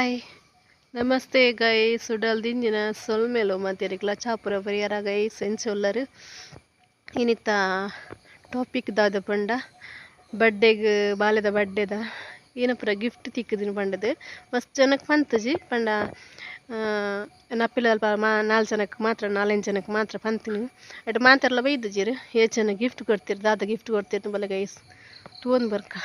Hi namaste guys. ಉಡಲ್ ದಿಂಜಿನ ಸೊಲ್ಮೆಲು ಮಾತೆರಿಗ್ಲ ಚಾಪುರ ಪರಿಯಾರ guys ಎಂಚೊಲ್ಲರು. ಇನ್ನಿತ್ತ topic ದಾದ ಪಂಡ ಬಡ್ಡೆಗ್ ಬಾಲೆದ ಬಡ್ಡೆದ ಏನಪುರ ಗಿಫ್ಟ್ ತಿಕ್ಕುದಿನ ಪಂಡದು ಮಸ್ತ್ ಜನಕ್ಕೆ ಪಂತಜಿ ಪಂಡ ನಪ್ಪಿಲ ಅಲ್ಪ ನಾಲ್ಕು ಜನಕ್ಕೆ ಮಾತ್ರ ನಾಲೆಂಜು ಜನಕ್ಕೆ ಮಾತ್ರ ಪಂತಿನಿ ಅಟ್ ಮಾತೆರ್ಲ ಬೈದುಜೆರ್ ಏತ್ ಜನ ಗಿಫ್ಟ್ ಕೊಡ್ತೀರಿ ದಾದ ಗಿಫ್ಟ್ ಕೊಡ್ತೀರಿ ಬಲೆ ಗೈಸ್ ತೂವೊಂದು ಬರ್ಕ.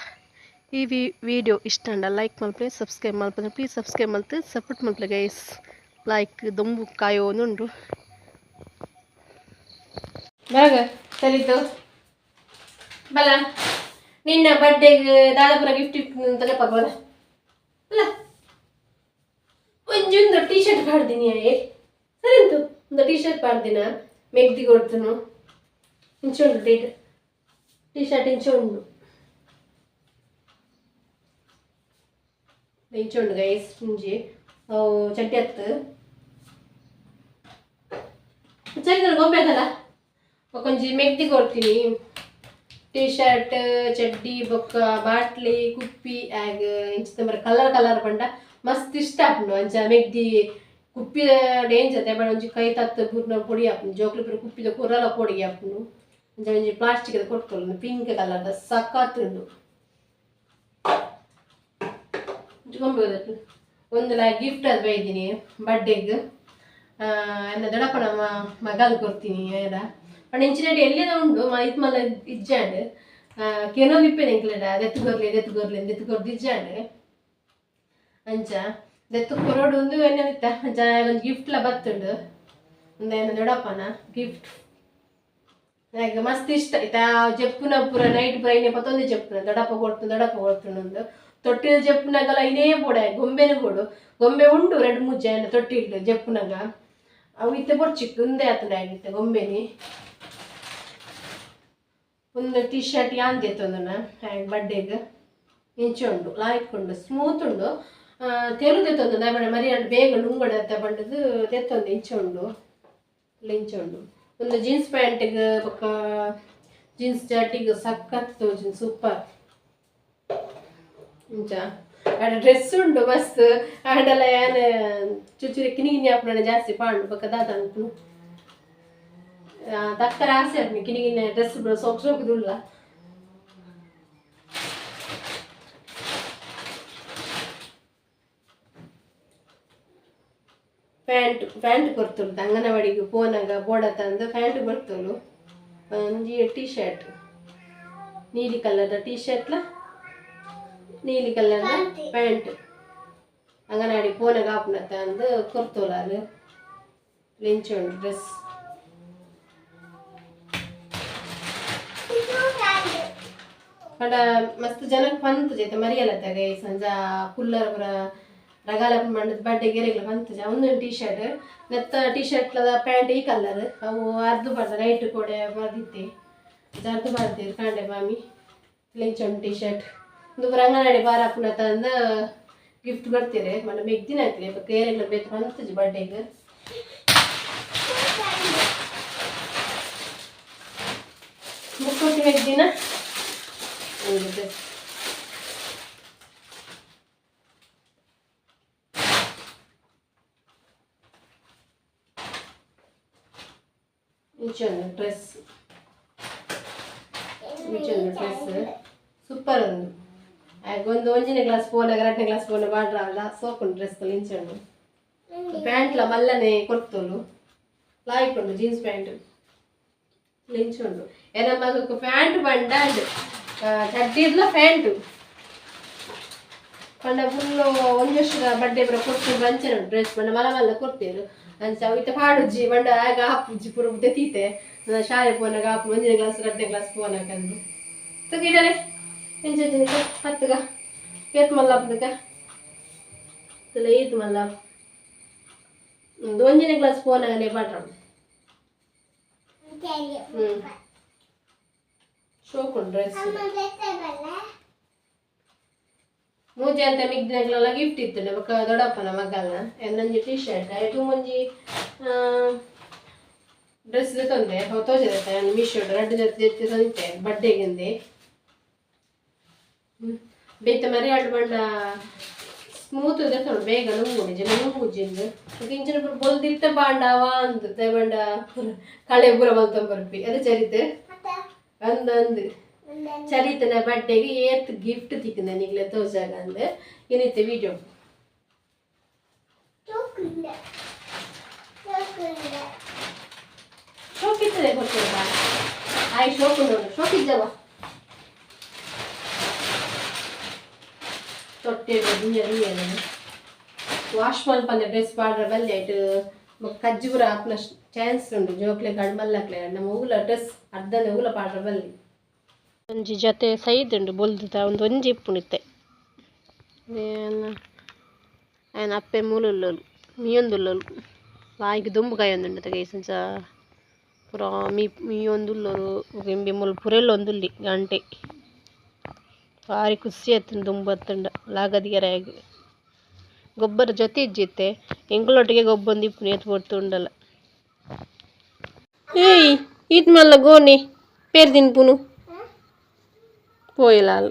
ಈ ವಿಡಿಯೋ ಇಷ್ಟ ಅಂಡ ಲೈಕ್ ಮಲ್ಪಲೆ ಸಬ್ಸ್ಕ್ರೈಬ್ ಮಲ್ಪಲೆ ಪ್ಲೀಸ್ ಸಬ್ಸ್ಕ್ರೈಬ್ ಮಲ್ತು ಸಪೋರ್ಟ್ ಮಲ್ಪಲೆ ಗೈಸ್. ಲೈಕ್ ದೊಂಬು ಕಾಯೋನುಂಡು ಬರಗ ಸರಿತು ಬಲ ನಿನ್ನ ಬರ್ಡೇಗೆ ದಾದಾಪುರ ಗಿಫ್ಟ್ ಅಂತ ಬಲ ಅಲ್ಲ ಒಂಜೊಂದು ಟೀ ಶರ್ಟ್ ಪಾಡ್ದಿನಿ ಸರಿಂತು ಒಂದು ಟೀ ಶರ್ಟ್ ಪಾಡ್ದಿನ ಮೆಗ್ದಿ ಕೊಡ್ತನು ಇಂಚುಂಡು ಟೀ ಶರ್ಟ್ ಇಂಚುಂಡು ಇಂಚುಂಡು ಗೈಸ್ ಇಂಜಿ ಅವು ಚಡ್ಡಿ ಹತ್ತು ಸರಿ ಗೊಂಬೆ ಅದಲ್ಲ ಒಂಜಿ ಮೆಗ್ದಿ ಕೊಡ್ತೀನಿ ಟೀ ಶರ್ಟ್ ಚಡ್ಡಿ ಬೊಕ್ಕ ಬಾಟ್ಲಿ ಕುಪ್ಪಿ ಆಗ ಇಂಚಿನ ಕಲರ್ ಕಲರ್ ಪಂಡ ಮಸ್ತ್ ಇಷ್ಟ ಆಪುಂಡು. ಅಂಚ ಮೆಗ್ದಿ ಕುಪ್ಪಿ ಡೇಂಜರ್ ಬಟ್ ಒಂಜಿ ಕೈ ತತ್ತು ಬೂರ್ನ ಪೊಡಿ ಆಪುಂಡು ಜೋಕ್ಲು ಪೂರ ಕುಪ್ಪಿದ ಕೊರಲ ಪೊಡಿ ಆಪುಂಡು. ಅಂಚ ಒಂಜಿ ಪ್ಲಾಸ್ಟಿಕ್ ಕೊಡ್ತೊಲು ಪಿಂಕ್ ಕಲರ್ದ ಸಖತ್ ಉಂಡು. ಒಂದು ಗಿಫ್ಟ್ ಅದು ಬೈದೀನಿ ಬರ್ಡೇಗ್ ಎನ್ನ ದೊಡ್ಡಪ್ಪನ ಮಗಲ್ ಕೊಡ್ತೀನಿ ಏರ ಪಂಡ ಇಂಚಿನ ಎಲ್ಲಿದ ಉಂಡು ಇದು ಮಲ್ಲ ಇಜ್ಜಾಂಡ್ ಕೆನೊಂದು ಇಪ್ಪೇನೆ ಎಂಕ್ಲೆಡ ದೆತ್ತು ಕೊರ್ಲಿ ದೆತ್ತು ಕೊರ್ಲಿ ದೆತ್ತು ಕೊರ್ದು ಇಜ್ಜಾಂಡ್ ಅಂಚ ದೆತ್ತು ಕೊರೋಡು ಒಂದು ಏನಿತ್ತ ಅಂಚ ಒಂಜಿ ಗಿಫ್ಟ್ಲ ಬತ್ತುಂಡು ಒಂದು ಎನ್ನ ದೊಡ್ಡಪ್ಪನ ಗಿಫ್ಟ್ నాకు ಮಸ್ತ್ ಇಷ್ಟ ಆಯ್ತಾ ಜಪ್ಪುನ ಪೂರ ನೈಟ್ ಪೂರ ಐನೆ ಪತ್ತೊಂದು ಜಪ್ಪುನ ದೊಡ್ಡಪ್ಪ ಕೊಡ್ತು ದೊಡ್ಡಪ್ಪ ಕೊಡ್ತುಂಡು ಒಂದು ತೊಟ್ಟಿಲ್ ಜಪ್ಪುನಾಗಲ ಐನೇ ಬೋಡ ಗೊಂಬೆನು ಬೋಡು ಗೊಂಬೆ ಉಂಡು ಎರಡು ಮೂರು ಜನ ತೊಟ್ಟಿಲ್ ಜಪ್ಪುನಾಗ ಅವು ಇತ್ತೆ ಬೊರ್ಚಿಕ್ ಉಂದೇ ಆತಂಡ ಆಗಿತ್ತೆ ಗೊಂಬೆನಿ. ಒಂದು ಟೀ ಶರ್ಟ್ ಯಾನ್ ದೆತ್ತೊಂದುನ ಬರ್ಡೇಗ್ ಇಂಚೆ ಉಂಡು ಲಾಯ್ಕ್ ಉಂಡು ಸ್ಮೂತ್ ಉಂಡು ತೆಲು ದೆತ್ತೊಂದು ದಾಯೆ ಮರಿ ಬೇಗ ನುಂಗಡ ಬಂಡದು ದೆತ್ತೊಂದು ಇಂಚೆ ಉಂಡು ಇಂಚೆ ಉಂಡು. ಒಂದು ಜೀನ್ಸ್ ಪ್ಯಾಂಟಿಗೆ ಬೊಕ್ಕ ಜೀನ್ಸ್ ಜಾಟಿಗೆ ಸಖತ್ ತೋಜುಂಡು ಸೂಪರ್ ಇಂಚ ಆಡ ಡ್ರೆಸ್ ಉಂಡು ಮಸ್ತ್ ಆಂಡಲ ಯಾನ್ ಚುಚುರಿ ಕಿನಿ ಕಿನಿ ಆಪುನ ಜಾಸ್ತಿ ಪಾಂಡು ಬೊಕ್ಕ ದಾದ ಅನ್ಪುನು ದಕ್ಕರ ಆಸೆ ಆಪುನಿ ಕಿನಿ ಕಿನಿ ಡ್ರೆಸ್ ಸೋಕ್ ಸೋಕುದುಲ್ಲ. ಪ್ಯಾಂಟ್ ಪ್ಯಾಂಟ್ ಕೊರ್ತುಲು ಅಂಗನವಾಡಿಗೆ ಪೋನಾಗ ಬೋಡ ತಂದು ಪ್ಯಾಂಟ್ ಕೊರ್ತುಲು ಒಂಜಿ ಟೀ ಶರ್ಟ್ ನೀಲಿ ಕಲರ್ದ ಟೀ ಶರ್ಟ್ಲ ನೀಲಿ ಕಲರ್ದ ಪ್ಯಾಂಟ್ ಅಂಗನವಾಡಿ ಪೋನಾಗ ಆಪುನ ತಂದು ಕೊರ್ತುಲಾರು ಲಿಂಚ್ ಉಂಡು ಡ್ರೆಸ್. ಪಂಡ ಮಸ್ತ್ ಜನಕ್ಕೆ ಪಂತು ಜೈತೆ ಮರಿಯಲತ್ತ ಗೈಸ್ ಅಂಚ ಕುಲ್ಲರ್ ಪೂರ ರಗಾಲ ಮಂಡದ ಬಡ್ಡೆ ಗೆರೆಗ್ಲ ಪಂತುಜ ಒಂದೊಂದು ಟೀ ಶರ್ಟ್ ನೆತ್ತ ಟೀ ಶರ್ಟ್ಲದ ಪ್ಯಾಂಟ್ ಈ ಕಲರ್ ಅವು ಅರ್ಧ ಬಾರ್ದ ನೈಟ್ ಕೊಡೆ ಬರ್ದಿತ್ತೆ ಅರ್ಧ ಬಾರ್ದಿರು ಕಾಂಡೆ ಮಾಮಿ ಲಿಂಚ್ ಉಂಟು ಟೀ ಶರ್ಟ್ ಒಂದು ಪೂರ ಅಂಗನವಾಡಿ ಬಾರ ಆಪುನ ತಂದು ಗಿಫ್ಟ್ ಬರ್ತೀರಿ ಮನ ಮೆಗ್ದಿನ ಹಾಕ್ಲಿ ಏರೆಗ್ಲ ಬೇತೆ ಪಂತುಜಿ ಬರ್ಡೇಗ್. ಮುಕ್ಕೋಟಿ ಮೆಗ್ದಿನ ಒಂದು ಡ್ರೆಸ್ ಇಂಚೊಂದು ಡ್ರೆಸ್ ಇಂಚೊಂದು ಡ್ರೆಸ್ ಸೂಪರ್ ಉಂಡು. ಆಗ ಒಂದು ಒಂಜಿನ ಕ್ಲಾಸ್ ಪೋನಾಗ ಎರಡನೇ ಕ್ಲಾಸ್ ಪೋನ ಬಾಡ್ರಲ್ಲ ಸೋಕುಂಡು ಡ್ರೆಸ್ ಇಂಚೊಂಡು ಪ್ಯಾಂಟ್ಲ ಮಲ್ಲನೆ ಕೊರ್ತುಲು ಲಾಯ್ಕ್ ಉಂಡು ಜೀನ್ಸ್ ಪ್ಯಾಂಟ್ ಇಂಚುಂಡು. ಎನ್ನ ಮಗಕ್ಕೆ ಪ್ಯಾಂಟ್ ಬಂಡಾಂಡ್ ಚಡ್ಡಿರ್ಲ ಪ್ಯಾಂಟು ಪಂಡ ಫುಲ್ಲು ಒಂಜಿ ವರ್ಷದ ಬರ್ಡೇ ಪೂರ ಕೊಡ್ತೀನಿ ಅಂಚನೆ ಉಂಟು ಡ್ರೆಸ್ ಪಂಡ ಮಲ್ಲ ಮಲ್ಲ ಕೊಡ್ತೇರು ಅಂಚ ಅವು ಇತ್ತೆ ಪಾಡುಜ್ಜಿ ಪಂಡ ಆಗ ಆಪುಜ್ಜಿ ಪೂರ ತೆತೀತೆ ಶಾಲೆ ಪೋನಾಗ ಆಪು ಒಂಜನೇ ಕ್ಲಾಸ್ ಎರಡನೇ ಕ್ಲಾಸ್ ಪೋನಾಗ ಅಂದು ತಗಿಡಲೆ ಎಂಚ ಹತ್ತುಗ ಏತ್ ಮಲ್ಲ ಆಪುದಕ್ಕ ಏತ್ ಮಲ್ಲ ಒಂದು ಒಂಜನೇ ಕ್ಲಾಸ್ ಪೋನಾಗನೆ ಪಾಡ್ರ ಶೋಕ್ ಉಂಟು ಡ್ರೆಸ್. ಮೂಜೆ ಅಂತ ಮಿಗ್ದಿನಗ್ಲೆಲ್ಲ ಗಿಫ್ಟ್ ಇತ್ತು ಬೊಕ್ಕ ದೊಡ್ಡಪ್ಪನ ಮಗಲ್ನ ಎನ್ನೊಂಜಿ ಟೀ ಶರ್ಟ್ ಐಟು ಒಂಜಿ ಡ್ರೆಸ್ ತಂದೆ ತೋಜದೆ ಮೀಶೋ ರಡ್ಡ್ ಜೊತೆ ಜೊತೆ ತಂದೆ ಬರ್ಡೇಗಿಂದೆ. ಬೇತೆ ಮರಿ ಆಡು ಬಂಡ ಸ್ಮೂತ್ ಸ್ಮೂತ್ ದೆತ್ತೊಡು ಬೇಗ ನುಂಗುಂಡು ಇಜ್ಜಿಂಡ ನುಂಗುಜಿಂದ್. ಬೊಕ ಇಂಚಿನ ಪೂರ ಬೊಲ್ದಿತ್ತೆ ಬಾಂಡವ ಅಂದ್ ದಾಯೆ ಪಂಡ ಪೂರ ಕಳೆ ಪೂರ ಮಲ್ತೊಂದು ಬರ್ಪಿ ಅದೇ ಚರಿತೆ. ಅಂದ್ ಅಂದ್ ಚರಿತನ ಬರ್ಡೇಗೆ ಏತ್ ಗಿಫ್ಟ್ ತಿಕ್ಕುಂದ ನಿಕ್ಲೆ ತೋಜಾಗ ಅಂದ್ ಇನಿತ ವಿಡಿಯೋ. ಶೋಕ್ ಇತ್ತದೆ ಕೊರ್ತಿರಪ್ಪ ಆಯ್ ಶೋಕ್ ಉಂಡು ಶೋಕ್ ಇಜ್ಜವ ತೊಟ್ಟೆ ದಿಂಜ ದಿಂಜ ವಾಶ್ ಮಲ್ಪಂದೆ ಡ್ರೆಸ್ ಪಾಡ್ರೆ ಬಲ್ಲಿ ಐಟ್ ಬೊಕ್ಕ ಕಜ್ಜಿ ಪೂರ ಆಪುನ ಚಾನ್ಸ್ ಉಂಡು. ಜೋಕ್ಲೆಗ್ ಆಡ್ ಮಲ್ಲಕ್ಲೆ ನಮ್ಮ ಒವುಲ ಡ್ರೆಸ್ ಅರ್ಧನೆ ಒವುಲ ಪಾಡ್ರೆ ಬಲ್ಲಿ. ಒಂಜಿ ಜತೆ ಸೈದುಂಡು ಬೊಲ್ದುದ ಉಂದು ಒಂಜಿ ಇಪ್ಪುಂಡು ಇತ್ತೆ. ಆಯನ ಅಪ್ಪೆ ಮೂಲುಲ್ಲೊಲು ಮೀಯೊಂದುಲ್ಲೊಲು ಲಾಯ್ಕ್ ದುಂಬು ಕಾಯೊಂದುಂಡು ಗೈಸ್. ಅಂಚ ಪೂರ ಮೀ ಮೀಯೊಂದುಲ್ಲೊರು ಬೊಕ ಇಂಬೆ ಮೂಲು ಪುರೆಲೊಂದುಲ್ಲೆ ಗಂಟೆ. ಬಾರಿ ಖುಷಿ ಆತುಂಡು ದುಂಬು ಅತ್ತುಂಡ ಲಾಗದಿಯೆರೆ ಆಯಗ್. ಗೊಬ್ಬರ ಜೊತೆ ಇಜ್ಜಿತ್ತೆ ಎಂಕಲೊಟ್ಟಿಗೆ ಗೊಬ್ಬೊಂದಿಪ್ಪುನು ಏತ್ ಪೊರ್ತು ಉಂಡಲ. ಏಯ್ ಈತ್ ಮಲ್ಲ ಗೋಣಿ ಪೇರ್ ತಿನ್ಪುನು ಪೋಯಲಾಲ್.